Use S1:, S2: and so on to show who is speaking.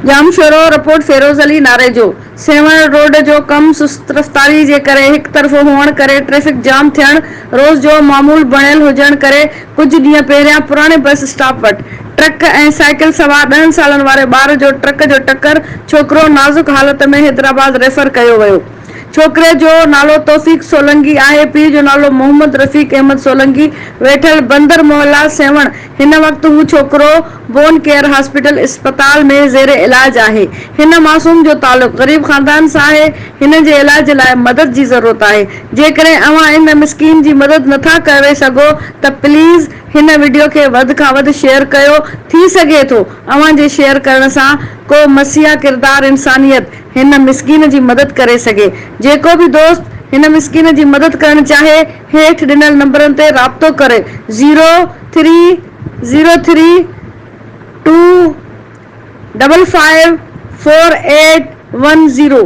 S1: Jamshoro, report Feroze Ali Narejo, Sehwan road جو ڪم سست رفتاري جي ڪري هڪ طرفو هئڻ ڪري ٽريفڪ جام ٿيڻ روز جو معمول بڻيل هجڻ ڪري ڪجهه ڏينهن پهريان پراڻي بس اسٽاپ وٽ ٽرڪ ۽ سائيڪل سوار ڏهن سالن واري ٻار جو ٽرڪ جو ٽڪر ڇوڪرو نازڪ حالت ۾ حيدرآباد ريفر ڪيو ويو ڇوڪري جو نالو توفيق سولنگي آهي، پيء جو نالو محمد رفيق احمد سولنگي، ويٺل بندر محلا سيوهڻ، هن وقت هو ڇوڪرو بون ڪيئر هاسپيٽل اسپتال ۾ زير علاج آهي، هن معصوم جو تعلق غريب خاندان سان آهي، هن جي علاج لاء مدد جي ضرورت آهي، جيڪڏهن اوهان ان مسڪين جي مدد نٿا ڪري سگهو ته پليز هن وڊيو کي وڌ کان وڌ شيئر ڪيو، ٿي سگهي ٿو اوهان جي شيئر ڪرڻ سان ڪو مسيحا ڪردار انسانيت هن مسڪين جي مدد ڪري سگهي. جيڪو به دوست هن مسڪين جي مدد ڪرڻ چاهي هيٺ ڏنل نمبرن تي رابطو ڪري zero three zero three two double five four eight one zero.